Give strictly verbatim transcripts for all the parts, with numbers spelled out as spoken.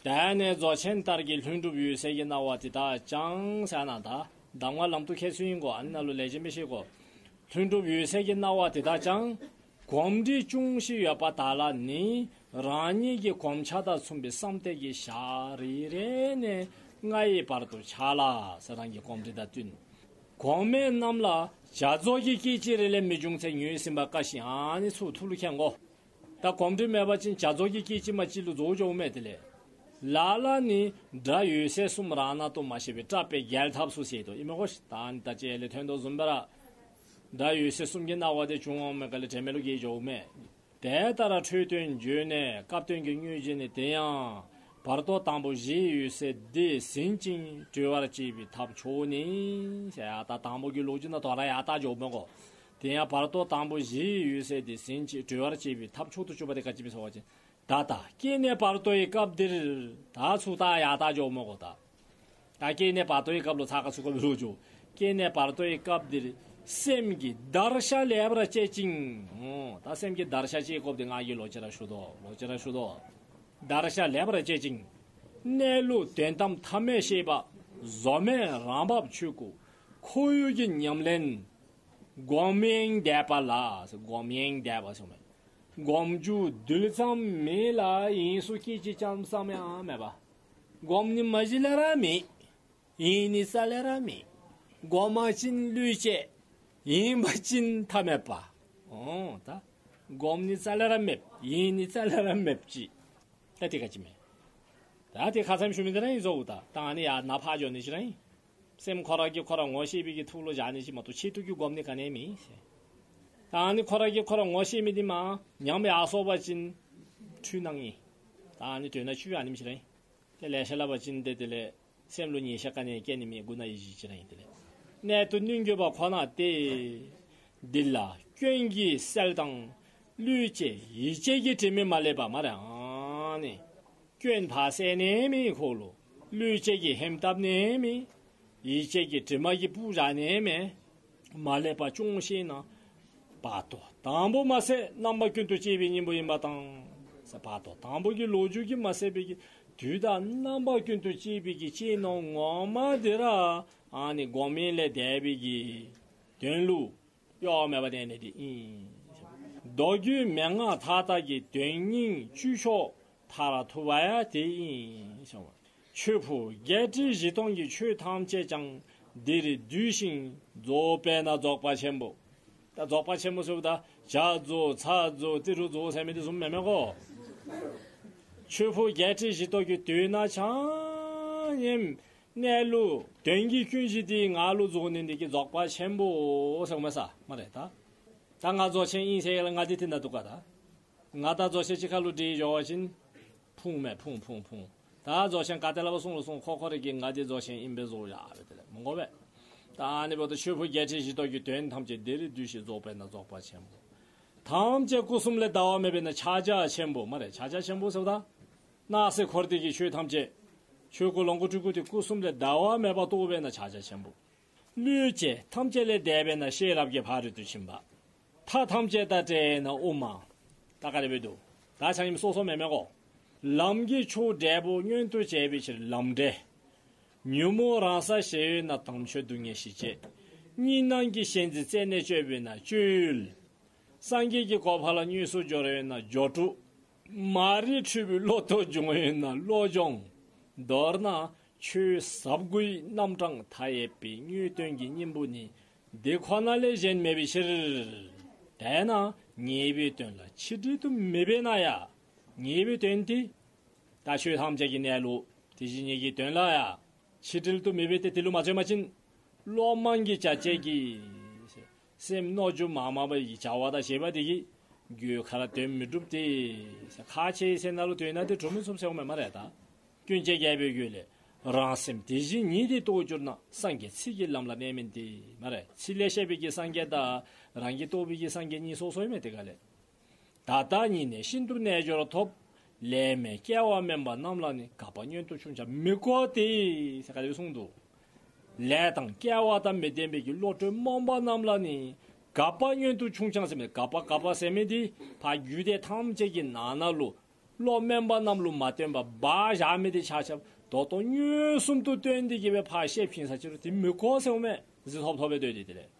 དེ་ནས་རྫོགས་ཆེན་ལྟར་གྱི་ལྷུན་གྲུབ་འོད་གསལ་གྱི་སྣང་བ་དེ་དག་ཀྱང་ཟེར་ན་ད་གདམས་ངག་ལམ་དུ་ཁྱེར་ཚུལ་ཨིན་གོ། ཨ་ནི་ནང་ལུ་ལེགས་ཤོམ་སྦེ་ཤེས་དགོ། ལྷུན་གྲུབ་འོད་གསལ་གྱི་སྣང་བ་དེ་དག་ཀྱང་གོམས་འདྲིས་ཅུང་ཞིག་ཡོད་པ་དག་ལ་ནི་རང་ཉིད་ཀྱི་གོམས་ཆ་དང་མཚུངས་པའི་བསམ་གཏན་གྱི་ཞག་རེ་རེ་ནས་ལྔ་ཡི་བར་དུ་འཆར་ལ་ཟེར། རང་གི་གོམས་འདྲིས་དང་བསྟུན། གོམས་མེད་རྣམས་ལ་བྱ་རྫོགས་ཀྱི་སྐད་ཅིག་རེ་ལས་མི་འབྱུང་ཚེ་ངོས་ཟིན་པ་དཀའ་ཞིང་། ཨ་ནི་ཚུ་ཐུགས་ལུ་མཁྱེན་དགོ། ད་གོམས་འདྲིས་མེད་པ་ཅིན་བྱ་རྫོགས་ཀྱི་སྐད་ཅིག་མ་གཅིག་ལུ་རྫོགས་འགྱོཝ་མས། དེ་ལས་ལ་ལ་ནི་སྒྲ་འོད་ཟེར་གསུམ་རང་སྣང་དུ་མ་ཤེས་པས་སྐྲག་པས་བརྒྱལ་ཐབས་སུ་ཟེར་དོ་ཨིན་མས་གོ། ད་ཨ་ནི་ད་ཅི་ལས་ཐོན་དོ་བཟུམ་སྦེ་ར་སྒྲ་འོད་ཟེར་གསུམ་གྱི་སྣང་བ་དེ་བྱུང་འོང་མས་ག་ལས་དྲན་མེད་ལུ་བརྒྱལ་འགྱོཝ་མས། དེ་ལྟར་འཕྲོས་དོན་བརྗོད་ནས་སྐབས་དོན་གྱི་དངོས་གཞི་ནི། དེ་ཡང་བར་དོ་དང་པོ་གཞིའི་འོད་གསལ་འདི་ཟིན་ཅིང་གྲོལ་བར་བྱེད་པའི་ཐབས་མཆོག་ནི་ཟེར། ཡ་ད་དང་པོ་གི་ལོ་རྒྱུས་ནང་དོ་རུང་ཡར་བལྟ་འགྱོཝ་མས་གོ། དེ་ཡང་བར་དོ་དང་པོ་གཞིའི་འོད་གསལ་འདི་ཟིན་ཅིང་གྲོལ་བར་བྱེད་པའི་ཐབས་མཆོག་ཏུ་གྱུར་པ་དེ་ག་ཅི་སྨོ་ཟེར་བ་ཅིན། ད་ལྟ་སྐྱེ་གནས་བར་དོའི་སྐབས་འདིར། ད་ཚུར་ད་ཡར་བལྟ་འགྱོཝ་མས་གོ་ད། ད་སྐྱེ་གནས་བར་དོའི་སྐབས་ལུ་ཚ་ཁ་ཚུགས་ཁ་སྦེ་ལོག་འགྱོ། སྐྱེ་གནས་བར་དོའི་སྐབས་འདིར་སེམས་ཀྱི་བདར་ཤ་ལེགས་པར་བཅད་ཅིང་། འོ་ད་སེམས་ཀྱི་བདར་ཤ་བཅད་དགོཔ་འདི་ང་གིས་ལོག་ཅི་ར་ཞུ་དོ། ལོག་ཅི་ར་ཞུ་དོ། བདར་ཤ་ལེགས་པར་བཅད་ཅིང་། གནས་ལུགས་དོན་དམ་ཐ་མལ་ཤེས་པ་བཟོ་མེད་རང་བབས་ཆོས་སྐུ་ཁོར་ཡུག་གི་ཉམས་ལེན་སྒོམ་ཡེངས་འདས་པ་ལ། སྒོམ་ཡེངས་འདས་པ་ཟེརཝ་མས། སྒོམ་རྒྱུ་རྡུལ་ཙམ་མེད་ལ་ཡེངས་སུ་སྐད་ཅིག་ཙམ་ཙམ་ཡང་མེད་པ། སྒོམ་ནི་མ་གཞི་ལས་ར་མེད། ཡེངས་ནི་རྩ་ལས་ར་མེད། སྒོམ་པ་ཅིན་བློས་བྱས། ཡེངས་པ་ཅིན་ཐ་མལ་པ། འོ་ད་སྒོམ་ནི་རྩ་ལས་ར་མེདཔ། ཡེངས་ནི་རྩ་ལས་ར་མེདཔ་ཅིག། ད་དེ་ག་ཅི་མས། ད་དེ་ཁ་ཙ་ཞུ་མི་དེ་ར་ཨིན་བཟོཝ་ད། ད་ཨ་ནི་ཡར་ནཱ་ཕར་འགྱོ་ནི་ཅིག་ར་ཨིན། སེམས་ཁོ་ར་གིས་ཁོ་ར་ངོ་ཤེས་པའི་གི་ཐོག་ལུ་བཞག་ནི་ཅིག་མ་གཏོགས་ཆེད་དུ་གི་སྒོམ་ནི་ག་ནི་ཡང་མེད། ད་ཨ་ནི་ཁོ་ར་གིས་ཁོ་ར་ངོ་ཤེས་མི་འདི་མར་ཉམས་ཡར་སོང་པ་ཅིན་འཁྲུལ་སྣང་ཨིན། ད་ཨ་ནི་དོན་དག་ཆུ་ཨ་ནེམ་ཅིག་ར་ཨིན། དེ་ལེ་ཤ་སླབ་པ་ཅིན་དེ་དེ་ལས་སེམས་ལུ་ཉེས་ཤ་ག་ནི་ཡང་སྐྱེ་ནི་མེད། གུ་ན་ཡི་གཞི་ཅིག་ར་ཨིན། དེ་ལས་གནད་དུ་བསྣུན་དགོས་པ་ཁོ་ན་སྟེ། འདི་ལ་སྐྱོན་གྱི་སེལ་དང་བློས་བྱས་ཡིད་བྱེད་ཀྱི་དྲི་མས་མ་བསླད་པ་སྨ་རེ། ཨ་ནི་སྐྱོན་ཕར་བསལ་ནི་མེད་ཁོ་ལུ། བློས་བྱས་ཀྱི་ཧེམ་བཏབ་ནི་མེད། ཡིད་བྱེད་ཀྱི་དྲི་མ་གིས་སྤུབས་བཞག་ནི་མེད། མ་བསླད་པ་ཅུང་ཞིག་ནང་བར་དོ་དང་པོ་མ་ཟད་རྣམ་པ་ཀུན་ཏུ་སྐྱེས་པའི་སྙིང་པོ་ཡིན་པ་དང་། བར་དོ་དང་པོ་གི་ལོ་རྒྱུས་ཀྱིས་མ་ཟད་པའི་གི་དུས་དང་རྣམ་པ་ཀུན་ཏུ་སྐྱེས་པའི་གི་སྐྱེས་ནོར་ངོ་མ་དེ་ར་ཨ་ནི་སྒོམ་ཡེངས་ལས་འདས་པའི་གི་དོན་ལུ་གཡོ་བ་མེད་པར་བསྟན་ནི་དེ་ཨིན། མདོ་རྒྱུད་མན་ངག་མཐའ་དག་གི་དོན་སྙིང་བཅུད་མཆོག་མཐར་ཐུག་པ་ཡང་དེ་ཨིན། ཆོས་ཕུང་བརྒྱད་ཁྲི་བཞི་སྟོང་གི་ཆོས་ཐམས་ཅད་ཀྱང་འདིར་འདུས་ཤིང་རྫོགས་པས་ན་རྫོགས་པ་ཆེན་པོ། ད་རྫོགས་པ་ཆེན་པོ་ཟེརཝ་ད་བྱ་རྫོགས་ཚར་རྫོགས་ཏི་རུ་རྫོགས་ཟེར་མི་དེ་བཟུམ་མེན་མས་གོ། ཆོས་ཕུང་བརྒྱད་ཁྲི་བཞི་སྟོང་གི་དོན་ནང་ཆ་མཉམ་གནས་ལུགས་དོན་གྱི་ཀུན་གཞི་དེ་ང་ལུ་རྫོགས་ནི་འདི་གིས་རྫོགས་པ་ཆེན་པོ་ཟེརཝ་མས་ས་སྨ་རེ་ད། ད་ང་རྫོགས་ཆེན་ཨིན་ཟེར་ཡ་ལ་ང་འདི་དེ་ནང་འདུག་ག་ད། ང་དང་རྫོགས་ཆེན་གཅིག་ཁར་ལུ་སྒྲིག་འགྱོ་བ་ཅིན་ཕུང་མས་ཕུང་ཕུང་ཕུང་། ད་རྫོགས་ཆེན་ག་ཏེ་ལས་ཕར་གསུངས་རུང་གསུངས་ཁོ་ཁོ་ར་གིས་ང་འདི་རྫོགས་ཆེན་ཨིན་པས་བཟོ་ཡ་སྦེ་དེ་ལས་མི་དགོ་པས། ད་ཨ་ནི་འབདཝ་ད་ཆོས་ཕུང་བརྒྱད་ཁྲི་བཞི་སྟོང་གི་དོན་ཐམས་ཅད་འདིར་འདུས་ཤིང་རྫོགས་པས་ན་རྫོགས་པ་ཆེན་པོ། ཐམས་ཅད་སྐུ་གསུམ་ལས་འདའ་བ་མེད་པས་ན་ཕྱག་རྒྱ་ཆེན་པོ་སྨ་རེ། ཕྱག་རྒྱ་ཆེན་པོ་ཟེརཝ་ད་སྣང་སྲིད་འཁོར་འདས་ཀྱི་ཆོས་ཐམས་ཅད་ཆོས་སྐུ་ལོངས་སྐུ་སྤྲུལ་སྐུ་དེ་སྐུ་གསུམ་ལས་འདའ་བ་མེད་པར་རྟོགས་པས་ན་ཕྱག་རྒྱ་ཆེན་པོ། བློས་བྱས་ཐམས་ཅད་ལས་འདས་པས་ན་ཤེས་རབ་ཀྱི་ཕ་རོལ་ཏུ་ཕྱིན་པ། མཐའ་ཐམས་ཅད་དང་བྲལ་ན་དབུ་མ། ད་ག་དེ་སྦེ་འདུག། ད་ཆ་མཉམ་སོ་སོ་མེན་མས་གོ། ལམ་གྱི་མཆོག་འབྲས་བུ་མངོན་དུ་བྱེད་པའི་ཕྱིར་ལམ་འབྲས། ཉོན་མོངས་རང་སར་ཞི་བས་ན་དམ་ཆོས་སྡུག་བསྔལ་ཞི་བྱེད། གཉིས་སྣང་གི་ཞེན་འཛིན་རྩད་ནས་གཅོད་པས་ན་གཅོད་ཡུལ། སངས་རྒྱས་ཀྱི་གོ་འཕང་ལ་དངོས་སུ་འབྱོར་བས་ན་འབྱོར་གྲུབ། མ་རིག་འཁྲུལ་པའི་བློ་ལྟོ་སྦྱོང་བས་ན་བློ་སྦྱོང་། མདོར་ན་ཆོས་ཟབ་དགུའི་རྣམ་གྲངས་མཐའ་ཡས་པའི་དངོས་བསྟན་གྱི་སྙིང་པོ་ནི་འདི་ཁོ་ན་ལས་གཞན་མེད་པའི་ཕྱིར། དེས་ན་ཉེས་པའི་དོན་ལ་ཆིག་དྲིལ་དུ་མི་འབད་ན་ཡང་། ཉེས་པའི་དོན་དེ་ད་ཆོས་ཐམས་ཅད་ཀྱི་གནས་ལུགས་དེ་བཞིན་ཉིད་ཀྱི་དོན་ལ་ཡང་ཆིག་དྲིལ་དུ་མི་འབད་དེ་དེ་ལུ་མ་བརྩོན་པ་ཅིན་བློ་མང་གི་བྱ་བྱེད་ཀྱིས་སེམས་མནོ་རྒྱུ་མ་མང་བའི་བྱ་བ་དང་བྱེད་པ་དེ་གིས་རྒྱུད་ཁར་དོན་མི་འགྲུབ་སྟེ། ཁག་ཆེ་ས་ནང་ལུ་དོན་ནང་དེ་གྲུབ་མི་ཚུགས་ཟེརཝ་མས་སྨ་རེ་ད། ཀུན་བྱེད་རྒྱལ་པོའི་རྒྱུད་ལས། རང་སེམས་དེ་བཞིན་ཉིད་དེ་རྟོགས་གྱུར་ན། སངས་རྒྱས་ཚིག་གི་ལམ་ལ་གནས་མིན་ཏེ། སྨ་རེ། ཚིག་ལས་བཤད་པའི་གི་སངས་རྒྱས་དང་རང་གིས་རྟོགས་པའི་གི་སངས་རྒྱས་གཉིས་སོ་སོ་ཨིན་མས། དེ་ག་ལས། ད་ལྟ་ཉིད་ནས་ཤིན་ཏུ་རྣལ་འབྱོར་ཐོབ། ལས་མེད་སྐལ་བ་དམན་པ་རྣམས་ལ་ནི། གབ་པ་མངོན་དུ་ཕྱུང་ཀྱང་མི་གོ་སྟེ། ཟེར་ག་དེ་སྦེ་གསུངས་འདུག། ལས་དང་སྐལ་བ་དང་མི་ལྡན་པའི་གི་བློ་གྲོས་རྨོངས་པ་རྣམས་ལ་ནི། གབ་པ་མངོན་དུ་ཕྱུང་ཀྱང་ཟེར་མི་གབ་པ་གབ་པ་ཟེར་མི་དེ་ཕར་རྒྱུད་སྡེ་ཐམས་ཅད་ཀྱི་ནང་ན་ལུ་ བློ་དམན་པ་རྣམས་ལུ་མ་སྟོན་པར་སྦ་བཞག་མི་དེ་ཆ་ཁྱབ་ད་ལྟོ་མངོན་སུམ་དུ་སྟོན་ཏེ་གི་སྦེ་ཕར་བཤད་ཕྱིན་ས་ཅིག་རུང་དེ་མི་གོ་ཟེརཝ་མས། གཟི་ཐོབ་ཐོབ་སྦེ་སྡོད་དེ་དེ་ལས།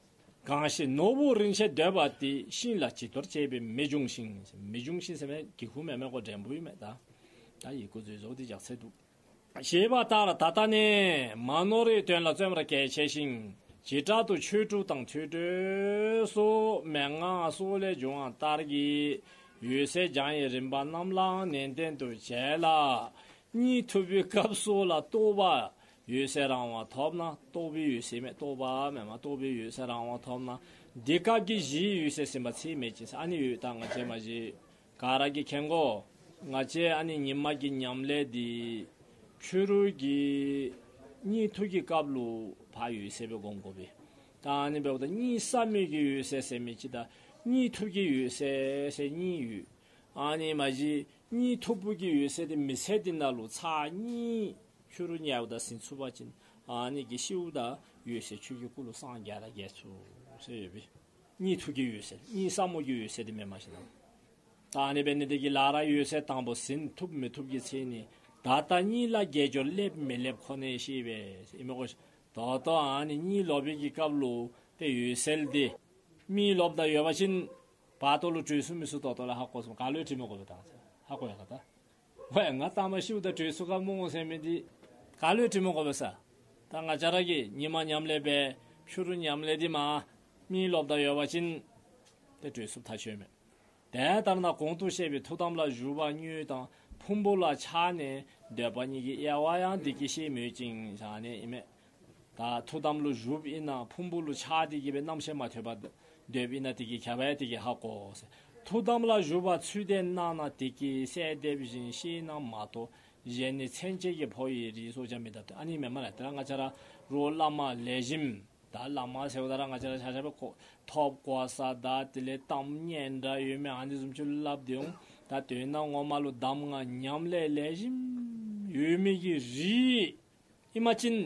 གང་ཞིག་ནོར་བུ་རིན་ཆེན་འདོད་པ་དེ། ཤིང་ལ་བྱི་དོར་བྱས་པས་མི་འབྱུང་ཞིང་། མི་འབྱུང་ཞིང་ཟེར་མི་གི་ཁུངས་མེན་མས་གོ། འདྲེན་པོ་ཨིན་མས་ད། ད་ཡི་གུ་འཛོལ་འཛོལཝ་དེ་རྒྱགས་ཚད་འདུག། ཞེས་པ་ལྟར་ད་ལྟ་ནས་མ་ནོར་བའི་དོན་ལ་བརྩོན་པར་གལ་ཆེ་ཞིང་། བྱེ་བྲག་ཏུ་ཆོས་དྲུག་དང་ཐོས་གྲོལ་སོགས་མན་ངག་སོགས་ལས་འབྱུང་བ་ལྟར་གྱི་འོད་གསལ་སྦྱང་བའི་རིམ་པ་རྣམས་ལའང་ནན་ཏན་དུ་བྱས་ལ། གཉིད་འཐུག་པའི་སྐབས་སུ་ལ་རྟོག་པ་འོད་གསལ་རང་དབང་ཐོབ་ན། རྟོག་པའི་འོད་གསལ་མས། རྟོག་པ་མེན་མས། རྟོག་པའི་འོད་གསལ་རང་དབང་ཐོབ་ན། འདི་སྐབས་ཀྱི་གཞིའི་འོད་གསལ་ཟིན་པ་ཚད་མེད་ཅིང་། ཨ་ནི་འོད་ད་ང་བཅས་མ་གཞི་ག་ར་གིས་མཁྱེན་གོ། ང་བཅས་ཨ་ནི་ཉི་མ་གི་ཉམས་ལེན་འདི་ཕྱི་རུ་གི་གཉིད་འཐུག་གི་སྐབས་ལུ་ཕར་འོད་གསལ་སྦེ་སྒོམ་དགོ་པས། ད་ཨ་ནི་འབདཝ་ད་གཉིད་སངས་མི་གི་འོད་གསལ་ཟེར་མི་ཅིག་དང་གཉིད་འཐུག་གི་འོད་གསལ་ཟེར་གཉིས་ཡོད། ཨ་ནི་མ་གཞི་གཉིད་འཐུག་པོ་གི་འོད་གསལ་དེ་མི་ཚེ་འདི་ནང་ལུ་ཚར་གཉིས་ཕྱི་རུ་ཉལཝ་ད་ཟིན་ཚུགས་པ་ཅིན་ཨ་ནི་གིས་ཤིཝ་ད་འོད་གསལ་ཆོས་ཀྱི་སྐུ་ལུ་སངས་རྒྱས་ད་རྒྱས་ཚུགས་ཟེར་ཡོད་པས། གཉིད་འཐུག་གི་འོད་གསལ་གཉིད་སངས་མོ་གི་འོད་གསལ་དེ་མེན་མས་ཤིག་ན། ད་ཨ་ནི་འབད་ནི་དེ་གིས་ལ་ར་འོད་གསལ་དང་པོ་ཟིན་ཐུབ་མི་ཐུབ་ཀྱི་ཚེ་ནི་ད་ལྟ་གཉིད་ལ་དགེ་སྦྱོར་སླེབ་མི་སླེབ་ཁོ་ནས་ཤེས་པས་ཨིན་མས་གོ། ད་ལྟོ་ཨ་ནི་གཉིད་ལོག་པའི་གི་སྐབས་ལུ་ཏེ་འོད་གསལ་དེ་མི་ལོགཔ་ད་ཡོད་པ་ཅིན་བར་དོ་ལུ་གྲོལ་ཚུགས་མི་ཚུགས་ད་ལྟོ་ལས་ཧ་གོ་ཚུགས། ག་ལུ་ཡང་དྲི་མི་དགོ་པས། ད་ཧ་གོ་ཡ་ག་ད། ཝའི་ང་ད་མ་ཤིཝ་ད་གྲོལ་ཚུགས་ག་མོ་ཟེར་མི་འདི་ག་ལུ་ཡང་དྲི་མི་དགོ་པས་ས། ད་ང་བཅས་ར་གིས་ཉི་མ་ཉམས་ལེན་འབད་ཕྱི་རུ་ཉམས་ལེན་འདི་མ་མི་ལོགཔ་ད་ཡོད་པ་ཅིན་ཏེ་གྲོལ་ཚུགསཔ་ཐག་ཆོད་མས། དེ་ལྟར་ན་གོང་དུ་བཤད་པའི་ཐུགས་དམ་ལ་བཞུགས་པ་དངོས་དང་ཕུང་པོ་ལ་ཆགས་ནས་སྡོད་པ་གཉིས་ཀྱི་དབྱེ་བ་ཡང་འདི་གིས་ཤེས་མོད་ཅིང་ཟེར་ཨ་ནི་ཨིན་མས། ད་ཐུགས་དམ་ལུ་བཞུགསཔ་ཨིན་ན་ཕུང་པོ་ལུ་ཆགས་ཏེ་གི་སྦེ་རྣམ་ཤེས་མ་ཐོས་པར་སྡོདཔ་ཨིན་ན་དེ་གི་ཁྱད་པར་དེ་གིས་ཧ་གོ་ཟེར། ཐུགས་དམ་ལ་བཞུགས་པ་ཚུལ་ལྡན་སྣང་ན་དེ་གིས་གསལ་འདེབས་བཞིན་ཤེས་ན་མ་གཏོགས་གཞན་ནི་མཚན་བཅས་ཀྱི་ཕོ་ཡི་རིགས་སོགས་ཀྱང་མི་གདབ་སྟེ། ཨ་ནི་མེན་མས་ལགས། དེ་ར་ང་བཅས་ར་རོགས་བླ་མ་ལེགས་ཤོམ་ད་བླ་མ་ཟེརཝ་ད་ར་ང་བཅས་ར་ཆ་ཁྱབ་སྦེ་ཁོ་ཐོབ་གོ་ས་དང་དེ་ལས་གཏམ་སྙན་གྲགས་ཡོད་མི་ཨ་ནི་བཟུམ་ཅིག་ལུ་སླབ་སྟེ་འོང་། ད་དོན་ངོ་མ་ལུ་གདམས་ངག་ཉམས་ལེན་ལེགས་ཤོམ་ཡོད་མི་གི་རིགས་ཨིན་པ་ཅིན་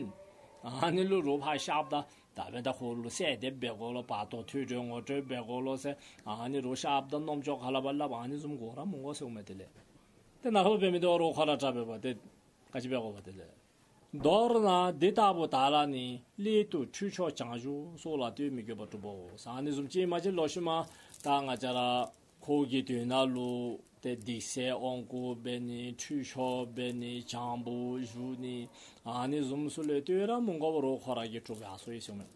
ཨ་ནི་ལུ་རོགས་ཕར་གཤགསཔ་ད་ད་འབདན་ད་ཁོ་ལུ་གསལ་འདེབས་འབད་དགོ་ལོ། བར་དོ་ཐོས་གྲོལ་ངོ་སྤྲོད་འབད་དགོ་ལོ་ཟེར་ཨ་ནི་རོགས་གཤགསཔ་ད་རྣམ་ཅོ་ཁ་ལས་ཕར་སླབ་ཨ་ནི་བཟུམ་དགོ་ར་མི་དགོ་ཟེརཝ་མས། དེ་ལས་ཏེ་ནཱ་ལུ་འབད་མི་དེ་རོགས་ཁོ་ར་དྲག་འབད་བ་ཏེ་ག་ཅི་འབད་དགོ་པ། དེ་ལས་མདོར་ན་འདི་ལྟ་བུ་དག་ལ་ནི་སླད་དུ་ཁྲུས་ཆོག་བྱང་ཆུབ་སོགས་ལ་ལྟོས་མི་དགོས་པར་གྲུབ་བོ་ཟེར་ཨ་ནི་བཟུམ་ཅིག་མ་གཞི་ལོག་ཤུལ་མ་ད་ང་བཅས་ར་ཁོ་གི་དོན་ནང་ལུ་ཏེ་སྡིག་བསལ་དབང་བསྐུར་འབད་ནི་ཁྲུས་ཆོག་འབད་ནི་བྱང་བུ་བཞུགས་ནི་ཨ་ནི་བཟུམ་ཚུ་ལུ་ལྟོས་ར་མི་དགོ་པར་རོགས་ཁོ་ར་གིས་གྲུབ་པའི་ཨ་སོ་ཡི་ཟེརཝ་མས།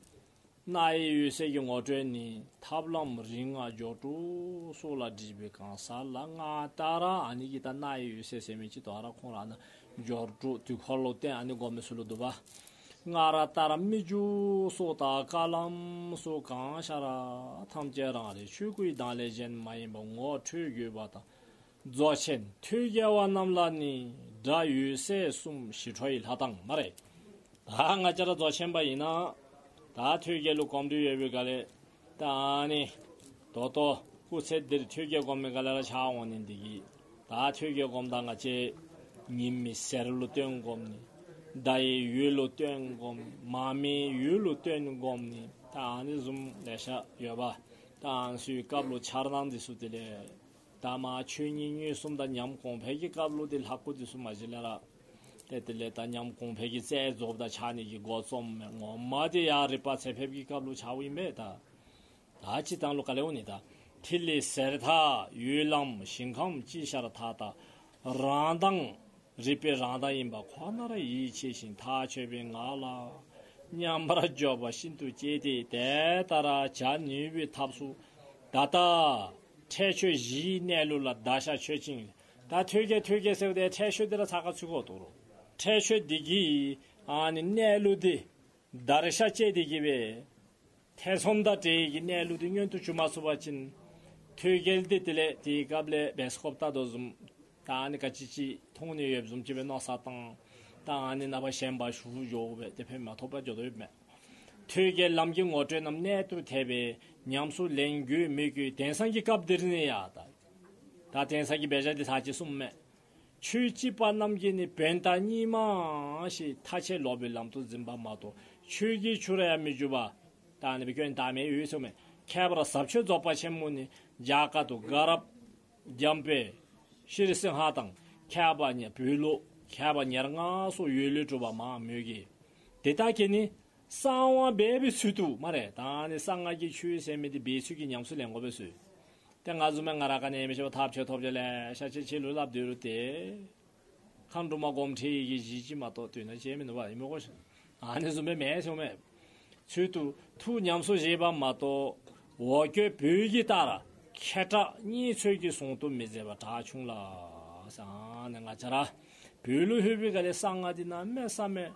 རྣ་བའི་འོད་གསལ་གྱི་ངོ་སྤྲོད་ནི། ཐབས་ལམ་རིམ་ལྔ་སྦྱོར་དྲུག་སོགས་ལ་འདྲིས་པའི་གང་ཟག་ལ་སྔར་ལྟར་ཨ་ནི་གི་ད་རྣ་བའི་འོད་གསལ་ཟེར་མི་ཅིག་ད་ར་ཁོང་ར་ནཱ་སྦྱོར་དྲུག་དུས་འཁོར་ལུ་བརྟེན་ཨ་ནི་སྒོམ་མི་ཚུ་ལུ་འདུག་པ། སྔར་ལྟར་སྨིག་རྒྱུ་སོགས་དང་རྐང་ལམ་སོགས་གང་ཤར་ཐམས་ཅད་རང་རིག་ཆོས་སྐུའི་གདངས་ལས་གཞན་མ་ཡིན་པ་ངོ་འཕྲོད་དགོས་པ་དང་། རྫོགས་ཆེན་ཐོད་རྒལ་བ་རྣམས་ལ་ནི་སྒྲ་འོད་ཟེར་གསུམ་ཞི་ཁྲོ་ཡི་ལྷ་དང་སྨ་རེ། ད་ང་བཅས་ར་རྫོགས་ཆེན་པ་ཨིན་ན་ད་ཐོད་རྒལ་ལུ་གོམས་འདྲིས་ཡོད་པའི་སྒང་ལས་ད་ཨ་ནི་ད་ལྟོ་སྐུ་ཚེ་འདིར་ཐོད་རྒལ་སྒོམ་མི་སྒང་ལས་ར་ཆགས་འོང་ནི་འདི་གིས་ད་ཐོད་རྒལ་སྒོམ་ད་ང་བཅས་ཉི་མའི་ཟེར་ལུ་བརྟེན་སྒོམ་ནི། ཟླ་བའི་འོད་ལུ་བརྟེན་སྒོམ་ནི། མར་མེའི་འོད་ལུ་བརྟེན་སྒོམ་ནི། ད་ཨ་ནི་བཟུམ་ལེ་ཤ་ཡོད་པ། ད་ཨ་ནི་ཚུའི་སྐབས་ལུ་འཆར་སྣང་འདི་ཚུ་དེ་ལས་ད་མ་ཆོས་ཉིད་མངོན་སུམ་དང་ཉམས་གོང་འཕེལ་གྱི་སྐབས་ལུ་དེ་ལྷ་སྐུ་འདི་ཚུ་མ་གཞི་ལས་ར་ཏེ་དེ་ལས་ད་ཉམས་གོང་འཕེལ་གྱི་རྩལ་རྫོགསཔ་ད་འཆར་ནི་གི་འགོ་རྩོམ་མས། ངོ་མ་དེ་ཡང་རིག་པ་ཚད་ཕེབས་ཀྱི་སྐབས་ལུ་འཆརཝ་ཨིན་པས་ད། ད་སྤྱིར་བཏང་ལུ་ག་ལས་འོང་ནི་ད། ཐིག་ལེ་ཟེར་ཐག་འོད་ལམ་ཞིང་ཁམས་ཅི་ཤར་མཐའ་དག་རང་མདངས། རིག་པའི་རང་མདངས་ཡིན་པ་ཁོ་ནར་ཡིད་ཆེས་ཤིང་ཐག་ཆོད་པའི་ངང་ལ་མཉམ་པར་འཇོག་པ་ཤིན་ཏུ་གཅེས་ཏེ་དེ་ལྟར་བྱ་ནུས་པའི་ཐབས་སུ་ད་ལྟ་ཁྲེགས་ཆོད་གཞིའི་གནས་ལུགས་ལ་བརྡར་ཤ་ཆོད་ཅིང་། ད་ཐོད་རྒལ་ཐོད་རྒལ་ཟེརཝ་ད་ཁྲེགས་ཆོད་འདི་ར་ཚ་ཁ་ཚུད་དགོ་དོ་རུང་ཁྲེགས་ཆོད་འདི་གི་ཨ་ནི་གནས་ལུགས་འདི་བརྡར་ཤ་གཅད་དེ་གི་སྦེ་ཐེ་ཚོམ་དང་བྲལ་གྱི་གནས་ལུགས་འདི་མངོན་དུ་གྱུར་མ་ཚུགས་པ་ཅིན་ཐོད་རྒལ་འདི་དེ་ལས་དེའི་སྐབས་ལས་བེ་སི་ཀོབ་ལྟ་དོ་བཟུམ་ད་ཨ་ནི་ག་ཅི་ཅིག་མཐོང་ནི་ཡོདཔ་བཟུམ་ཅིག་སྦེ་མནོ་བསམ་བཏང་། ད་ཨ་ནི་ནངས་པ་གཞན་པ་ཞུ་འགྱོ་སྦེ་དེ་ཕན་མ་ཐོགས་པར་འགྱོ་དོ་ཡོདཔ་མས། ཐོད་རྒལ་ལམ་གྱི་ངོ་སྤྲོད་རྣམས་གནད་དུ་དེ་སྦེ་ཉམས་སུ་ལེན་དགོས་མི་དགོས་དེང་སང་གི་སྐབས་འདིར་ནི་ཡ་ད་ད་དེང་སང་གི་འབད་བཞག་འདི་ཚར་གཅིག་གསུངམ་མས། ཆོས་གཅིག་པ་རྣམས་ཀྱིས་ནི་བོན་དང་རྙིང་མ་ཞེས་ཐ་ཆད་ལོག་པའི་ལམ་དུ་འཛིན་པ་མ་གཏོགས་ཆོས་ཀྱི་ཆུ་ར་ཡང་མི་འཇུག་པ། ད་ཨ་ནི་སྦེ་སྐྱོན་བཏགས་མི་ཡོད་ཟེརཝ་མས། ཁྱད་པར་ཟབ་ཆོས་རྫོགས་པ་ཆེན་མོ་ནི་རྒྱ་གར་དུ་དགའ་རབ་འཇམ་དཔལ་ ཤྲཱི་སིང་ཧ་དང་མཁས་པ་ཉེ་བོད་ལུ་མཁས་པ་ཉེར་ལྔ་སོགས་ཡོད་ལུས་གྲུབ་པ་མང་མོད་ཀྱི། དེ་དག་གིས་ནི་གསང་བ་སྦས་པའི་ཚུལ་དུ་སྨ་རེ། ད་ནི་གསང་སྔགས་ཀྱི་ཆོས་ཟེར་མི་འདི་སྦས་ཚུལ་གྱི་ཉམས་སུ་ལེན་དགོ་པས་ཟེར། ཏེ་ང་བཟུམ་མའི་ང་ར་ག་ནི་ཡང་མི་ཤེས་པར་ཐབས་ཆེ་ཐོབ་ཆེ་ལེ་ཤ་ཅིག་ཁྱེད་ལུ་སླབ་སྡོད་རུང་ཏེ། མཁའ་འགྲོ་མ་སྒོམ་ཁྲིད་ཀྱི་གཞི་ཅིག་མ་གཏོགས་དོན་དག་ཅིག་མིན་འདུག་པ་ཨིན་མས་གོ། ཨ་ནི་བཟུམ་སྦེ་མེན་ཟེརཝ་མས། ཚུལ་དུ་ཐུགས་ཉམས་སུ་བཞེས་པ་མ་གཏོགས་འོ་སྐོལ་བོད་ཀྱི་ལྟར་མཁས་དྲགས་རྙེད་ཚོལ་གྱིས་ཟུང་དུ་མི་མཛད་པ་གྲགས་ཆུང་ལགས། ཨ་ནི་ང་བཅས་ར་བོད་ལུ་ལྷོད་པའི་སྒང་ལས་གསང་སྔགས་འདི་གནམ་མེད་ས་མེད་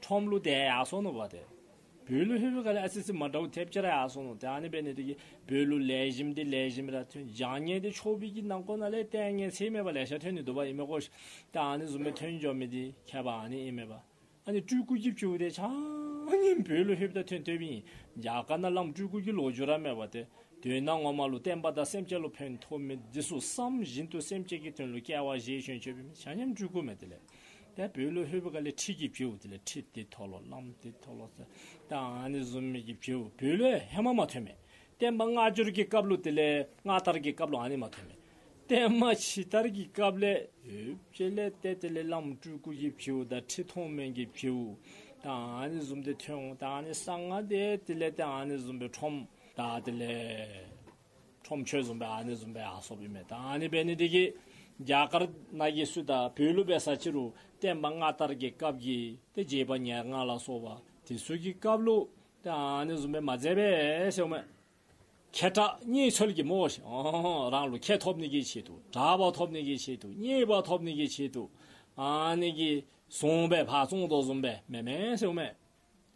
ཁྲོམ་ལུ་ཏེ་ཡར་སོང་ནུག་པ་ཏེ། བོད་ལུ་ལྷོད་པའི་སྒང་ལས་ཨ་ཙི་ཙི་མ་འདྲཝ་ཐེབས་ཅིག་ར་ཡར་སོང་ནུག། ཏེ་ཨ་ནི་འབད་ནི་དེ་གིས་བོད་ལུ་ལེགས་ཤོམ་འདི་ལེགས་ཤོམ་ར་ཐོན། བྱང་ཉེས་འདི་ཆོས་པའི་གི་ནང་འཁོད་ནང་ལས་ལྟས་ངན་ཚད་མེད་པ་ལེ་ཤ་ཐོན་ནི་འདུག་པ་ཨིན་མས་གོ། ཏེ་ཨ་ནི་བཟུམ་སྦེ་ཐོན་འགྱོ་མི་འདི་མཁས་པ་ཨ་ནི་ཨིན་མས་པ། ཨ་ནི་སྤྲུལ་སྐུ་གི་བྱ་བ་འདི་ཆ་མཉམ་བོད་ལུ་ལྷོདཔ་ད་ཐོན་ཐོནམ་ཨིན། རྒྱ་གར་ནང་བླམ་སྤྲུལ་སྐུ་གི་ལོ་རྒྱུས་ར་མེད་པ་ཏེ། དོན་ངོ་མ་ལུ་བསྟན་པ་དང་སེམས་ཅན་ལུ་ཕན་ཐོགས་མི་འདི་ཚུ་བསམ་བཞིན་དུ་སེམས་ཅན་གྱི་དོན་ལུ་སྐྱེ་བ་བཞེས་བྱོན་བྱོནམ་ཨིན། ཆ་མཉམ་སྤྲུལ་སྐུ་མས་དེ་ལས། ཏེ་བོད་ལུ་ལྷོད་པའི་སྒང་ལས་ཁྲིད་ཀྱི་བྱ་བ་དེ་ལས་ཁྲིད་འདི་མཐོ་ལོ་བླམ་འདི་མཐོ་ལོ་ཟེར། ཏེ་ཨ་ནི་བཟུམ་མའི་གི་བྱ་བ་བོད་ལུ་ཧེ་མ་མ་ཐོནམ་མས། བསྟན་པ་སྔ་འགྱུར་གྱི་སྐབས་ལུ་དེ་ལས་སྔ་དར་གྱི་སྐབས་ལུ་ཨ་ནི་མ་ཐོནམ་མས། བསྟན་པ་ཕྱི་དར་གྱི་སྐབས་ལས་ཡོད་ཅེ་ལས་ཏེ་དེ་ལས་བླམ་སྤྲུལ་སྐུ་གི་བྱ་བ་དང་ཁྲི་མཐོང་མེན་གྱི་བྱ་བ་ད་ཨ་ནི་བཟུམ་འདི་ཐོན། ད་ཨ་ནི་གསང་སྔགས་འདི་དེ་ལས་ཏེ་ཨ་ནི་བཟུམ་སྦེ་ཁྲོམ་ད་དེ་ལས་ཁྲོམ་ཆོས་བཟུམ་སྦེ་ཨ་ནི་བཟུམ་སྦེ་ཡར་སོཔ་ཨིན་མས། ད་ཨ་ནི་འབད་ནི་དེ་གིས་རྒྱ་གར་ནང་གི་ཚུ་དང་བོད་ལུ་འབད་ས་ཅིག་རུང་བསྟན་པ་སྔ་དར་གྱི་སྐབས་ཀྱི་ཏེ་རྗེ་འབངས་ཉེར་ལྔ་ལ་སོགས་པ་དེ་ཚུ་གི་སྐབས་ལུ་ཏེ་ཨ་ནི་བཟུམ་སྦེ་མ་མཛད་པས་ཟེརཝ་མས། མཁས་དྲགས་རྙེད་ཚོལ་གྱིས་སྨོ་ཤིག། ཨོ་རང་ལུ་མཁས་ཐོབ་ནི་གི་ཆེད་དུ་གྲགས་པ་ཐོབ་ནི་གི་ཆེད་དུ་རྙེད་པ་ཐོབ་ནི་གི་ཆེད་དུ་ཨ་ནི་གི་བཟུམ་སྦེ་ཕར་བཙོང་དོ་བཟུམ་སྦེ་མེན་མེན་ཟེརཝ་མས།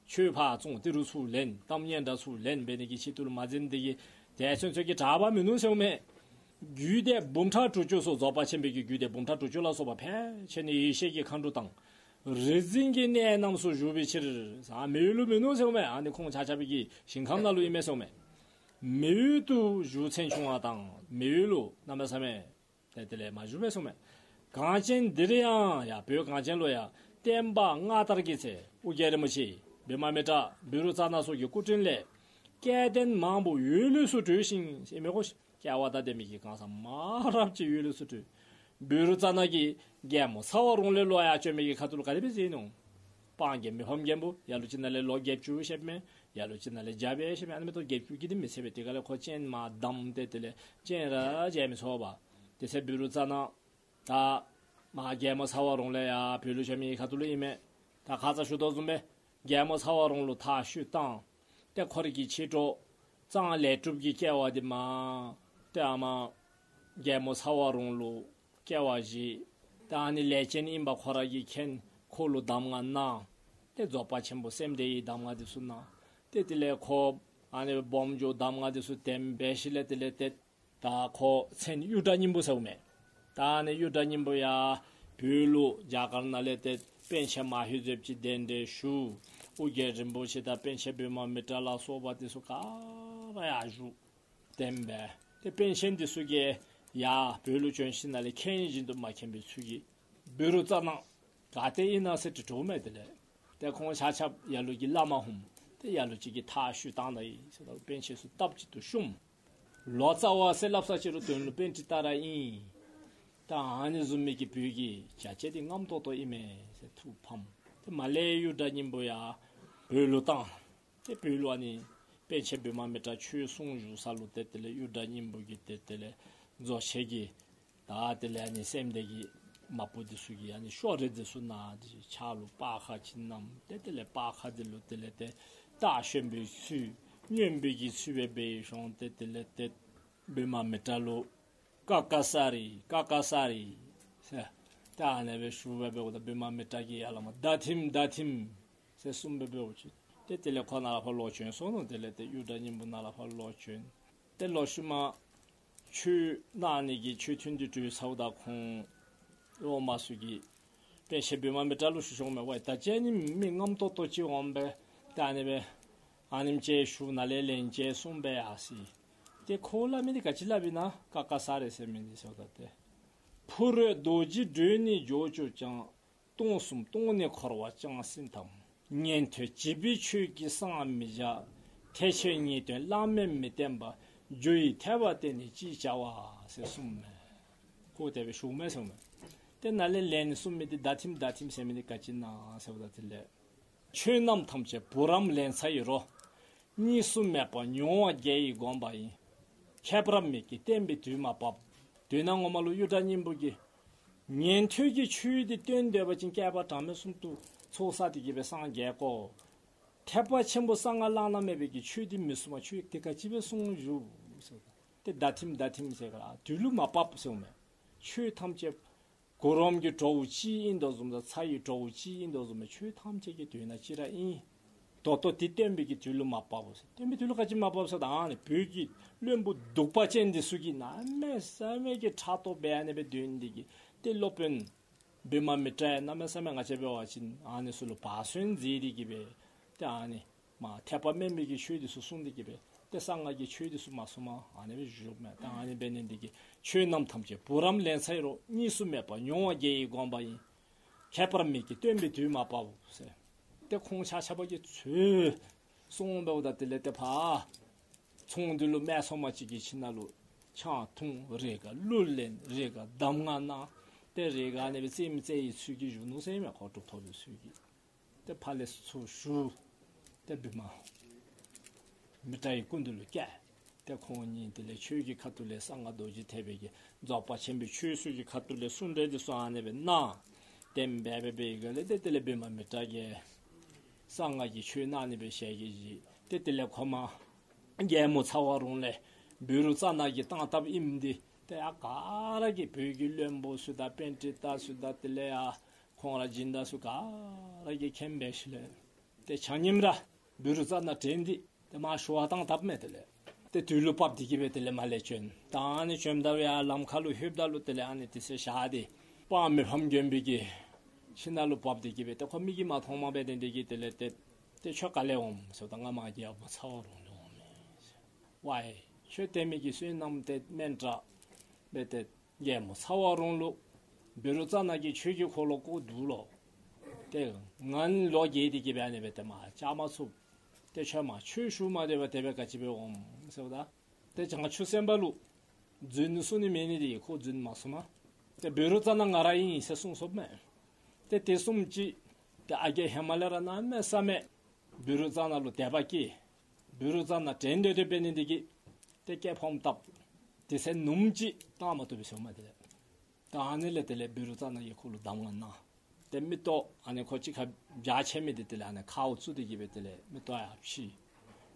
ཆོས་ཕར་བཙོང་ཏི་རུ་ཚུར་ལེན་གཏམ་སྙན་གྲགས་ཚུར་ལེན་འབད་ནི་གི་ཆེད་དུ་ལུ་མ་མཛད་ནི་དེ་གིས་དེ་ཚུན་ཚོད་ཀྱི་གྲགས་པ་མིན་ནུག་ཟེརཝ་མས། རྒྱུད་སྡེ་འབུམ་ཕྲག་དྲུག་ཅུ་སོགས་རྫོགས་པ་ཆེན་པོའི་གི་རྒྱུད་སྡེ་འབུམ་ཕྲག་དྲུག་ཅུ་ལ་སོགས་པ་ཕལ་ཆེར་ནི་ཡེ་ཤེས་ཀྱི་མཁའ་འགྲོ་དང་། རིག་འཛིན་གྱི་གནས་རྣམས་སུ་བཞུགས་པའི་ཕྱིར། ཨ་མི་ཡུལ་ལུ་མིན་ནུག་ཟེརཝ་མས། ཨ་ནི་ཁོང་ཆ་ཁྱབ་ཀྱི་ཞིང་ཁམས་ནང་ལུ་ཨིན་མས་ཟེརཝ་མས། མི་ཡུལ་དུ་བཞུགས་ཚན་ཆུང་བ་དང་མི་ཡུལ་ལུ་གནམ་མེད་ས་མེད་ཏེ་དེ་ལས་མ་བཞུགས་པས་ཟེརཝ་མས། གངས་ཅན་འདིར་ཡང་ཡ་བོད་གངས་ཅན་ལུ་ཡང་བསྟན་པ་སྔ་དར་གྱི་ཚེ་ཨོ་རྒྱན་རིན་པོ་ཆེ་བི་མ་མི་ཏྲ་བཻ་རོ་ཙ་ན་སོགས་ཀྱི་སྐུ་དྲིན་ལས་སྐལ་ལྡན་མང་པོ་འོད་ལུས་སུ་གྲོལ་ཞིང་ཟེར་མས་གོ། སྐལ་བ་དང་ལྡན་མི་གི་གང་ཟག་མང་རབས་ཅིག་འོད་ལུས་སུ་གྲོལ། བཻ་རོ་ཙ་ན་གིས་རྒྱལ་མོ་ཚ་བ་རོང་ལས་ལོག་ཡར་བྱོན་མི་གི་ཁ་ཐུག་ལུ་ག་དེ་སྦེ་མཛད་ནུག། སྤང་རྒྱན་མི་ཕམ་རྒྱན་པོ་ལ་ལུ་ཅིག་ནང་ལས་ལོ་བརྒྱད་ཅུ་བཞེསཔ་མས། ལ་ལུ་ཅིག་ནང་ལས་བརྒྱ་སྦེ་བཞེསཔ་མས། ཨ་ནི་མ་གཏོགས་བརྒྱད་ཅུ་གི་འདི་མི་ཚད་པས། དེ་ག་ལས་ཁོ་སྤྱན་མར་བསྡམས་ཏེ་དེ་ལས་སྤྱན་ར་མཇལ་མི་ཚུགས་པས། དེ་ཚེ་བཻ་རོ་ཙ་ན་ད་མར་རྒྱལ་མོ་ཚ་བ་རོང་ལས་ཡར་བོད་ལུ་བྱོན་མི་གི་ཁ་ཐུག་ལུ་ཨིན་མས། ད་ཁ་ཙ་ཞུ་དོ་བཟུམ་སྦེ་རྒྱལ་མོ་ཚ་བ་རོང་ལུ་མཐའ་བཤུད་བཏང་། ཏེ་ཁོ་རའི་གི་མཆེད་གྲོགས་གཙང་ལས་གྲུབ་ཀྱི་སྐྱེ་བ་འདི་མར་ཏེ་ཨ་མ་རྒྱལ་མོ་ཚ་བ་རོང་ལུ་སྐྱེ་བ་བཞེས། ཏེ་ཨ་ནི་ལས་ཅན་ཨིན་པ་ཁོ་ར་གིས་མཁྱེན། ཁོ་ལུ་གདམས་ངག་གནང་། ཏེ་རྫོགས་པ་ཆེན་པོ་སེམས་སྡེ་ཡི་གདམས་ངག་འདི་ཚུ་གནང་། ཏེ་དེ་ལས་ཁོ་ཨ་ནི་སྦོམ་འགྱོ་གདམས་ངག་འདི་ཚུ་དེམ་འབད་ཞིནམ་ལས་དེ་ལས་ཏེ་ད་ཁོ་མཚན་གཡུ་སྒྲ་སྙིང་པོ་ཟེརཝ་མས། ད་ཨ་ནི་གཡུ་སྒྲ་སྙིང་པོ་ཡར་བོད་ལུ་རྒྱ་གར་ནང་ལས་ཏེ་པཎ་ཆེན་མ་ཧེ་ཟེརཝ་ཅིག་གདན་འདྲེན་ཞུ། ཨོ་རྒྱན་རིན་པོ་ཆེ་དང་པཎ་ཆེན་བི་མ་མི་ཏྲ་ལ་སོགས་པ་འདི་ཚུ་ག་ར་ཡར་བཞུགས། དེམ་སྦེ་ཏེ་པཎ་ཆེན་འདི་ཚུ་གིས་ཡར་བོད་ལུ་བྱོན་ཞིནམ་ལས་མཁྱེན་བཞིན་དུ་མ་མཁྱེན་པའི་ཚུལ་གྱིས་བཻ་རོ་ཙ་ན་ག་ཏེ་ཨིན་ན་ཟེར་དྲི་དྲིཝ་མས། དེ་ལས་ཏེ་ཁོང་ཆ་ཁྱབ་ལ་ལུ་གིས་སླབ་མ་ནུམ། ཏེ་ལ་ལུ་ཅིག་གིས་མཐའ་བཤུད་བཏང་ད་ཡི་ཟེར་ད་པཎ་ཆེན་ཚུ་སྟབས་གཅིག་ཏུ་བཤུམས། ལོ་ཙཱ་བ་ཟེར་སླབ་ས་ཅིག་རུང་དོན་ལུ་པཎྜི་ཏ་ར་ཨིན། ད་ཨ་ནི་བཟུམ་མའི་གི་བོད་ཀྱི་བྱ་བྱེད་འདི་རྔམ་ཏོག་ཏོ་ཨིན་མས་ཟེར་ཐུགས་ཕམ། ཏེ་མར་ལས་གཡུ་སྒྲ་སྙིང་པོ་ཡར་བོད་ལུ་བཏང་། ཏེ་བོད་ལུ་ཨ་ནི་པཎ་ཆེན་བི་མ་མི་ཏྲ་ཆོས་གསུང་བཞུགས་ས་ལུ་ཏེ་དེ་ལས་གཡུ་སྒྲ་སྙིང་པོ་གིས་ཏེ་དེ་ལས་རྫོགས་ཆེན་གྱི་ད་དེ་ལས་ཨ་ནི་སེམས་སྡེ་གི་མ་བུ་འདི་ཚུ་གིས་ཨ་ནི་ཤོ་རིས་འདི་ཚུ་གནང་སྟེ་ཕྱག་ལུ་སྤར་ཁ་ཅིག་བསྣམས། ཏེ་དེ་ལས་སྤར་ཁ་འདི་ལུ་དེ་ལས་ཏེ་སྟག་ཞོན་པའི་ཚུལ་སྨྱོན་པའི་གི་ཚུལ་སྦེ་འབད་ཞིནམ་ཏེ་དེ་ལས་ཏེ་བི་མ་མི་ཏྲ་ལུ་ཀ་ཀ་ས་རི་ཀ་ཀ་ས་རི་ཟེར་ཏེ་ཨ་ནེ་སྦེ་ཞུ་སྦེ་འབདཝ་ད་བི་མ་མི་ཏྲ་གིས་ཡར་ལས་མར་ད་ཐིམ་ད་ཐིམ་ཟེར་གསུངས་སྦེ་འབདཝ་ཅིག། ཏེ་དེ་ལས་ཁོ་ནཱ་ལས་ཕར་ལོག་བྱོན་སོང་ནུག། དེ་ལས་ཏེ་གཡུ་སྒྲ་སྙིང་པོ་ནཱ་ལས་ཕར་ལོག་བྱོན། ཏེ་ལོག་ཤུལ་མ་ཆོས་གནང་ནི་གི་ཆོས་ཐུན་འདི་གྲོལ་ཚརཝ་ད་ཁོང་སློབ་མ་ཚུ་གིས་པཎ་ཆེན་བི་མ་མི་ཏྲ་ལུ་ཞུ་ཞུཝ་མས། ཝའི་ད་ཅི་ཨ་ནི་མི་རྔམ་ཏོག་ཏོ་ཅིག་འོང་སྦེ་ད་ཨ་ནི་སྦེ་ཨ་ནེམ་ཅིག་ཞུ་ནཱ་ལས་ལན་ཅིག་གསུངས་སྦེ་ཡར་སོ་ཡི། ཏེ་ཁོ་སླབ་མི་འདི་ག་ཅི་སླབ་ཨིན་ན་ཀ་ཀ་ས་རི་ཟེར་མི་འདི་ཟེརཝ་ད་ཏེ། ཕ་རོལ་རྡོ་རྗེ་སྒྲོན་ནི་འཇོག་གྱུར་ཀྱང་། སྟོང་གསུམ་སྟོང་ནི་འཁོར་བ་ཅང་སྲིད་དམ། ཉན་ཐོས་བྱིས་པའི་ཆོས་ཀྱིས་སངས་མི་རྒྱ། ཐེག་ཆེན་ངེས་དོན་བླ་མས་མི་བསྟན་པ། རྒྱུ་ཡི་ཐེག་པ་བསྟན་ནས་ཅིས་བྱ་བ་ཟེར་གསུངསམ་མས། ཁོ་དེ་སྦེ་ཞུཝ་མས་ཟེརཝ་མས། ཏེ་ནཱ་ལས་ལན་གསུམ་མི་འདི་བརྡ་ཐིམ་བརྡ་ཐིམ་ཟེར་མི་འདི་ག་ཅི་ཨིན་ན་ཟེརཝ་ད་དེ་ལས། ཆོས་རྣམས་ཐམས་ཅད་བུ་རམ་ལན་ཚྭ་ཡི་རོ། གཉིས་སུ་མེད་པ་མྱོང་བ་བརྒྱད་ཡིས་བསྒོམས་པ་ཡིན། ཁྱད་པར་མེད་ཀྱི་བསྟན་པའི་དུས་མ་བབས། དོན་ངོ་མ་ལུ་གཡུ་སྒྲ་སྙིང་པོ་གིས་ཉན་ཐོས་ཀྱི་ཆོས་འདི་སྟོན་འདོད་པ་ཅིན་བསྐལ་པ་གྲངས་མེད་གསུམ་དུ་ཚོགས་བསགས་ཏེ་གི་སྦེ་སངས་རྒྱས་དགོ། ཐེག་པ་ཆེན་པོ་གསང་སྔགས་བླ་ན་མེད་པའི་གི་ཆོས་འདི་མི་གསུང་བར་ཆོས་དེ་ག་ཅི་སྦེ་གསུང་བཞུགས་ཟེར། ཏེ་བརྡ་ཐིམ་བརྡ་ཐིམ་ཟེར་ག་ར་དུས་ལུ་མ་བབས་ཟེརཝ་མས། ཆོས་ཐམས་ཅད་གུ་རམ་གྱི་བྲོཝ་ཅིག་ཨིན་དོ་བཟུམ་དང་ཚྭ་ཡི་བྲོཝ་ཅིག་ཨིན་དོ་བཟུམ་སྦེ་ཆོས་ཐམས་ཅད་ཀྱི་དོན་ནང་གཅིག་ར་ཨིན། ད་ལྟོ་འདི་སྟོན་པའི་གི་དུས་ལུ་མ་བབས་ཟེར། སྟོན་པའི་དུས་ལུ་ག་ཅི་མ་བབས་ཟེར་ད་ཨ་ནི་བོད་ཀྱི་བློན་པོ་གདུག་པ་ཅན་འདི་ཚུ་གིས་གནམ་མེད་ས་མེད་ཀྱི་ཕྲག་དོག་འབད་ཨ་ནི་སྦེ་སྡོད་ནི་འདི་གིས་ཏེ་སློབ་དཔོན་བི་མ་མི་ཏྲ་ཡང་གནམ་མེད་ས་མེད་ང་བཅས་འབད་བ་ཅིན་ཨ་ནི་ཚུ་ལུ་བག་ཟོན་མཛད་དེ་གི་སྦེ་ཏེ་ཨ་ནི་མ་ཐེག་པ་དམན་པའི་གི་ཆོས་འདི་ཚུ་གསུངས་ཏེ་གི་སྦེ་ཏེ་གསང་སྔགས་ཀྱི་ཆོས་འདི་ཚུ་མ་གསུངམ་ཨ་ནི་སྦེ་བཞུགས་མས། ད་ཨ་ནི་འབད་ནི་འདི་གིས་ཆོས་རྣམས་ཐམས་ཅད་བུ་རམ་ལན་ཚྭ་ཡི་རོ། གཉིས་སུ་མེད་པ་མྱོང་བ་བརྒྱད་ཡིས་བསྒོམས་པ་ཡིན། ཁྱད་པར་མེད་ཀྱི་སྟོན་པའི་དུས་མ་བབས་ཟེར། ཏེ་ཁོང་ཆ་ཁྱབ་ཀྱིས་ཚུར་གསུངས་འབདཝ་ད་དེ་ལས་ཏེ་ཕར་ཚོང་འདུས་ལུ་སྨད་འཚོང་མ་ཅིག་གི་ཁྱིམ་ནང་ལུ་ཆང་འཐུང་། རེ་འགའ་གླུ་ལེན། རེ་འགའ་གདམས་ངག་གནང་། ཏེ་རེ་འགའ་ཨ་ནི་སྦེ་རྩེདམོ་རྩེ་བའི་ཚུལ་གྱིས་བཞུགས་ནུག་ཟེར་མས། ཁོ་གྲུབ་ཐོབ་པའི་ཚུལ་གྱིས། ཏེ་ཕར་ལས་ཚུར་ཞུ། ཏེ་བི་མ་མི་ཏྲ་ཡི་སྐུ་མདུན་ལུ་བསྐྱལ། ཏེ་ཁོང་གཉིས་དེ་ལས་ཆོས་ཀྱི་ཁ་ཐུག་ལས་གསང་སྔགས་རྡོ་རྗེ་ཐེག་པའི་གི་རྫོགས་པ་ཆེན་པོའི་ཆོས་ཚུ་གི་ཁ་ཐུག་ལས་གསུང་གྲོས་འདི་ཚུ་ཨ་ནི་སྦེ་གནང་། ཏེ་འབད་འབད་འབད་ག་ལས་ཏེ་དེ་ལས་བི་མ་མི་ཏྲ་གིས་གསང་སྔགས་ཀྱི་ཆོས་གནང་ནི་སྦེ་ཞལ་གྱིས་བཞེས། ཏེ་དེ་ལས་ཁོ་མར་རྒྱལ་མོ་ཚ་བ་རོང་ལས་བཻ་རོ་ཙ་ན་གིས་བཏང་བཏངམ་ཨིནམ་འདི་ཏེ་ཡར་ག་ར་གིས་བོད་ཀྱི་བློན་པོ་ཚུ་དང་པཎྜི་ཏ་ཚུ་དང་དེ་ལས་ཡར་ཁོང་ར་སྦྱིན་བདག་ཚུ་ག་ར་གིས་མཁྱེན་པའི་ཤུལ་ལས་ཏེ་ཆ་མཉམ་ར་བཻ་རོ་ཙ་ན་དྲན་ཏེ་ཏེ་མར་ཞུ་བར་བཏང་བཏངམ་མས། དེ་ལས་ཏེ་དུས་ལུ་བབས་ཏེ་གི་སྦེ་དེ་ལས་མར་ལས་བྱོན། ད་ཨ་ནི་བྱོནམ་ད་ལུ་ཡར་ལམ་ཁ་ལུ་ལྷོདཔ་ད་ལུ་དེ་ལས་ཨ་ནི་དེ་ཚེ་ཞག་འདི་སྤང་མི་ཕམ་མགོན་པོའི་གི་ཁྱིམ་ནང་ལུ་བབས་ཏེ་གི་སྦེ་ཏེ་ཁོ་མིག་གིས་མ་མཐོངམ་འབད་དེ་འདི་གིས་དེ་ལས་ཏེ་ཏེ་ཁྱོད་ག་ལས་འོངམ་ཟེརཝ་ད་ང་མར་རྒྱལ་མོ་ཚ་བ་རོང་ལས་འོངམ་མས། ཝའི་ཁྱོད་དེ་མི་གི་བསོད་ནམས་དེ་དམན་དྲགས་འབད་དེ་རྒྱལ་མོ་ཚ་བ་རོང་ལུ་བཻ་རོ་ཙ་ན་གིས་ཆོས་ཀྱི་འཁོར་ལོ་བསྐོར་འདུག་ལོ། ཏེ་ང་ལོ་རྒས་ཏེ་གི་སྦེ་ཨ་ནི་སྦེ་ཏེ་མར་བཅར་མ་ཚུགས། ཏེ་ཁྱོད་མར་ཆོས་ཞུ་མ་སྡོད་པར་དེ་སྦེ་ག་ཅི་སྦེ་འོངམ་ཟེརཝ་ད། ཏེ་བྱང་ཆུབ་སེམས་དཔའ་ལུ་རྫུན་གསུང་ནི་མེད་ནི་འདི་གིས་ཁོ་རྫུན་མ་གསུངམ། ཏེ་བཻ་རོ་ཙ་ན་ང་ར་ཨིན་ཟེར་གསུངས་སོཔ་མས། ཏེ་དེ་གསུངམ་ཅིག་ཏེ་ཨ་རྒས་ཧེ་མ་ལས་ར་གནམ་མེད་ས་མེད་བཻ་རོ་ཙ་ན་ལུ་དད་པ་སྐྱེས། བཻ་རོ་ཙ་ན་དྲན་སྡོད་སྡོདཔ་འབད་ནི་འདི་གིས་ཏེ་སྐྱེས་ཕོམ་བཏབ། དེ་ཚེ་ནུབམོ་ཅིག་བཏང་མ་བཏུབ་པས་ཟེརཝ་མས། དེ་ལས་ད་ཨ་ནི་ལས་དེ་ལས་བཻ་རོ་ཙ་ན་གིས་ཁོ་ལུ་གདམས་ངག་གནང་། ཏེ་མིག་ཏོ་ཨ་ནི་ཁོ་གཅིག་ཁར་རྒྱ་ཆེ་མི་འདི་དེ་ལས་ཨ་ནི་ཁ་འོག་བཙུགས་ཏེ་གི་སྦེ་དེ་ལས་མིག་ཏོ་ཡར་ཕྱེ།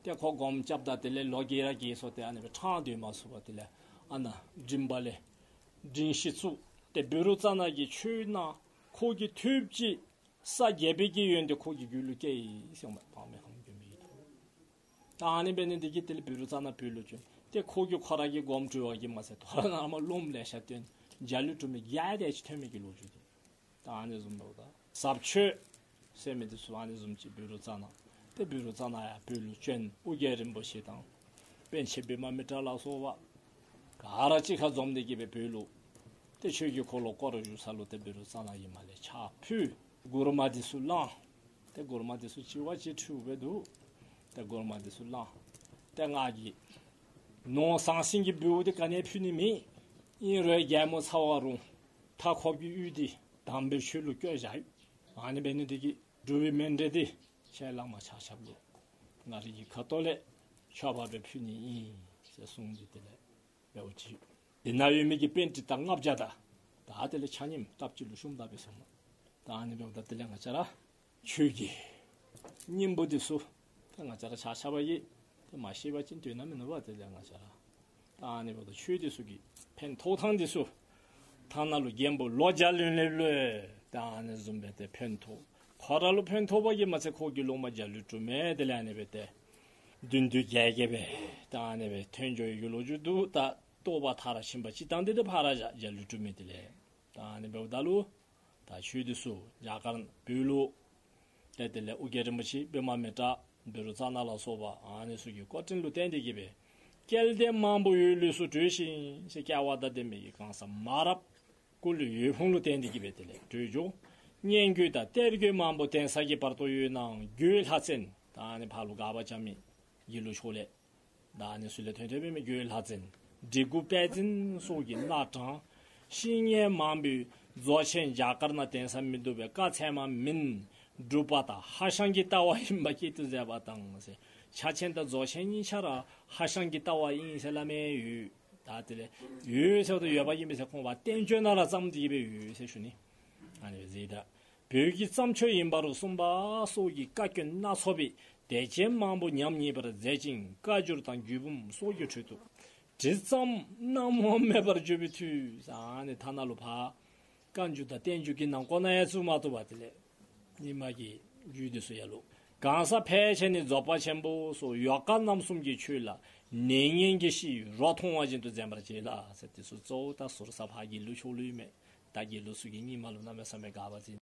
ཏེ་ཁོ་སྒོམ་རྐྱབ་ད་དེ་ལས་ལོ་རྒས་ར་རྒས་སོང་སྟེ་ཨ་ནི་སྦེ་ཕྲང་སྡོད་མ་ཚུགས་པར་དེ་ལས་ཨ་ནཱ་མགྲིན་པ་ལས་མགྲིན་བཤེས་བཙུགས། ཏེ་བཻ་རོ་ཙ་ན་གིས་ཆོས་གནང་། ཁོ་གིས་ཐོས་ཅི། ས་བརྒྱད་པའི་གི་ཡོན་ཏན་ཁོ་གི་རྒྱུད་ལུ་སྐྱེས་ཡི་ཟེརཝ་མས། སྤང་མི་ཕམ་མགོན་པོའི་ཐུགས། ད་ཨ་ནི་འབད་ནི་འདི་གིས་དེ་ལས་བཻ་རོ་ཙ་ན་བོད་ལུ་བྱོན། ཏེ་ཁོ་གིས་ཁོ་ར་གི་སྒོམ་གྲོལ་བ་གིས་མ་ཚད་དོ་རུང་ནཱ་མར་སློབམ་ལེ་ཤ་བསྟེན། འཇའ་ལུས་གྲུབ་མི་བརྒྱད་དེ་ཅིག་ཐོན་མི་གི་ལོ་རྒྱུས་འདི། ད་ཨ་ནི་བཟུམ་འབདཝ་ད་ཟབ་ཆོས་ཟེར་མི་འདི་ཚུ་ཨ་ནི་བཟུམ་ཅིག་བཻ་རོ་ཙ་ན། ཏེ་བཻ་རོ་ཙ་ན་ཡང་བོད་ལུ་བྱོན། ཨོ་རྒྱན་རིན་པོ་ཆེ་དང་པཎ་ཆེན་བི་མ་མི་ཏྲ་ལ་སོགས་པ་ག་ར་གཅིག་ཁར་འཛོམས་ཏེ་གི་སྦེ་བོད་ལུ་ཏེ་ཆོས་ཀྱི་འཁོར་ལོ་བསྐོར་བཞུགས་ས་ལུ་ཏེ་བཻ་རོ་ཙ་ན་གིས་མར་ལས་ཕྱག་ཕུལ། མགུར་མ་འདི་ཚུ་བླངས། ཏེ་མགུར་མ་འདི་ཚུ་གཅིག་བ་གཅིག་འཁྲུལ་སྦེ་འདུག། ཏེ་མགུར་མ་འདི་ཚུ་བླངས། ཏེ་ང་གིས་ནོར་ཟང་ཟིང་གི་འབུལཝ་འདི་ག་ནི་ཕུལ་ནི་མེད། ཨིན་རུང་རྒྱལ་མོ་ཚ་བ་རོང་མཐའ་འཁོབ་ཀྱི་ཡུལ་འདི་དམ་པའི་ཆོས་ལུ་བཀོད་བཞག་ཡི། ཨ་ནི་འབད་ནི་འདི་གིས་འབྲུག་པའི་མཎྜལ་འདི་ཁྱེད་བླ་མ་ཆ་ཁྱབ་ལུ་ང་རའི་གི་ཁ་ཐུག་ལས་མཆོད་པ་སྦེ་ཕུལ་ནི་ཨིན་ཟེར་གསུངས་ཏེ་དེ་ལས་འབདཝ་ཅིག། དེ་ནང་ཡོད་མི་གི་པཎྜི་ཏ་ལྔ་བརྒྱ་དང་ད་དེ་ལས་ཆ་མཉམ་སྟབས་གཅིག་ལུ་བཤུམས་ད་སྦེ་སོང་ནུག། ད་ཨ་ནི་འབདཝ་ད་དེ་ལས་ང་བཅས་ར་ཆོས་ཀྱི་སྙིང་པོ་འདི་ཚུ་ད་ང་བཅས་ར་ཆ་ཁྱབ་ཀྱིས་ཏེ་མ་ཤེས་པ་ཅིན་དོན་དག་མིན་ནུག་པ། དེ་ལས་ང་བཅས་ར་ད་ཨ་ནི་འབདཝ་ད་ཆོས་འདི་ཚུ་གི་ཕན་ཐོགས་ཐངས་འདི་ཚུ་ཐ་ན་ལུ་རྒན་པོ་ལོ་བརྒྱ་ལོན་ལེབ་ལུ་ད་ཨ་ནི་བཟུམ་སྦེ་ཏེ་ཕན་ཐོགས། ཁོ་ར་ལུ་ཕན་ཐོགས་པ་གིས་མ་ཚད་ཁོ་གི་སློབ་མ་འཇའ་ལུས་གྲུབ་མི་དེ་ལས་ཨ་ནི་སྦེ་ཏེ་བདུན་བདུན་བརྒྱད་བརྒྱད་སྦེ་ད་ཨ་ནི་སྦེ་ཐོན་འགྱོ་ཡི་གི་ལོ་རྒྱུས་འདུག། ད་རྟོགས་པ་མཐར་ཕྱིན་པ་སྤྱིར་བཏང་འདི་ཏེ་ཕར་ར་བཞག། འཇའ་ལུས་གྲུབ་མི་དེ་ལས་ད་ཨ་ནི་འབདཝ་ད་ལུ་ད་ཆོས་འདི་ཚུ་རྒྱ་གར་བོད་ལུ་ཏེ་དེ་ལས་ཨོ་རྒྱན་རིན་པོ་ཆེ་བི་མ་མི་ཏྲ་བཻ་རོ་ཙ་ན་ལ་སོགས་པ་ཨ་ནི་ཚུ་གི་བཀའ་དྲིན་ལུ་བརྟེན་ཏེ་གི་སྦེ་སྐལ་ལྡན་མང་པོ་འོད་ལུས་སུ་གྲོལ་ཞིང་ཟེར། སྐལ་བ་དང་ལྡན་མི་གི་གང་ཟག་མང་རབས་སྐུ་ལུས་འོད་ཕུང་ལུ་བརྟེན་ཏེ་གི་སྦེ་དེ་ལས་གྲོལ་འགྱོ། སྙན་བརྒྱུད་དང་གཏེར་བརྒྱུད་མང་པོ་གདན་ས་གི་བར་དུ་ཡོད་ནའང་རྒྱུད་ལྷ་བཙན་ད་ཨ་ནི་ཕར་ལུ་དགག་པ་རྐྱབ་མི་དགེ་ལུགས་ཕྱོགས་ལས་ད་ཨ་ནི་ཚུ་ལས་ཐོན་ཐོན་པའི་མི་རྒྱུད་ལྷ་བཙན་འབྲི་གུང་པད་འཛིན་སོགས་ཀྱིས་སྣ་དྲངས། བཤེས་གཉེན་མང་པོས་རྫོགས་ཆེན་རྒྱ་གར་ན་དེང་སང་མི་འདུག་པས། བཀའ་ཚད་མ་མིན། སྒྲུབ་པ་དང་ཧྭ་ཤང་གི་ལྟ་བ་ཡིན་པ་སྐད་དུ་མཛད་པ་དང་ཟེར། ཕྱག་ཆེན་དང་རྫོགས་ཆེན་གཉིས་ཆ་ར་ཧྭ་ཤང་གི་ལྟ་བ་ཡིན་ཟེར་སླབ་མི་ཡོད། ད་དེ་ལས་ཡོད་ཟེར་བ་དང་ཡོད་པ་ཡིན་པས་ཟེར། ཁོང་པ་བསྟན་བཅོས་ནང་ལ་བརྩམས་ཏེ་ཡོད་པས་ཡོད་ཟེར་ཞུ་ནི། ཨ་ནི་ཟེར་ད། བོད་ཀྱི་བརྩམས་ཆོས་ཡིན་པ་རུ་གསུངས་པ་སོགས་ཀྱི་བཀའ་བཀྱོན་སྣ་ཚོགས་པས་དད་ཅན་མང་པོ་ཉམས་ཉེས་པར་མཛད་ཅིང་བཀའ་འགྱུར་དང་རྒྱུད་འབུམ་སོགས་ཀྱི་ཁྲོད་དུ། དྲི་ཙམ་སྣང་བ་མེད་པར་བརྗོད་པའི་མཐུས། ཨ་ནི་ཐ་ན་ལུ་ཕར་བཀའ་འགྱུར་དང་བསྟན་འགྱུར་གྱི་ནང་ཁོ་ན་ཡང་བཙུགས་མ་བཏུབ་པ་དེ་ལས། རྙིང་མ་གི་རྒྱུད་དེ་ཚུ་ཡང་ལུ། གང་ཟག་ཕལ་ཆེར་ནི་རྫོགས་པ་ཆེན་པོ་སོགས་ཡོ་ག་རྣམ་གསུམ་གྱི་ཆོས་ལ་ནད་ངན་གྱི་གཤིས་རོ་མཐོང་བ་བཞིན་དུ་འཛེམ་པར་བྱེད་ལ་ཟེར། དེ་ཚུ་གཙོ་བོ་ད་ཟུར་ཟ་ཕར་དགེ་ལུགས་ཕྱོགས་ལུ་ཨིན་མས། ད་དགེ་ལུགས་ཚུ་གིས་རྙིང་མ་ལུ་གནམ་མེད་ས་མེད་དགག་པ་མཛད།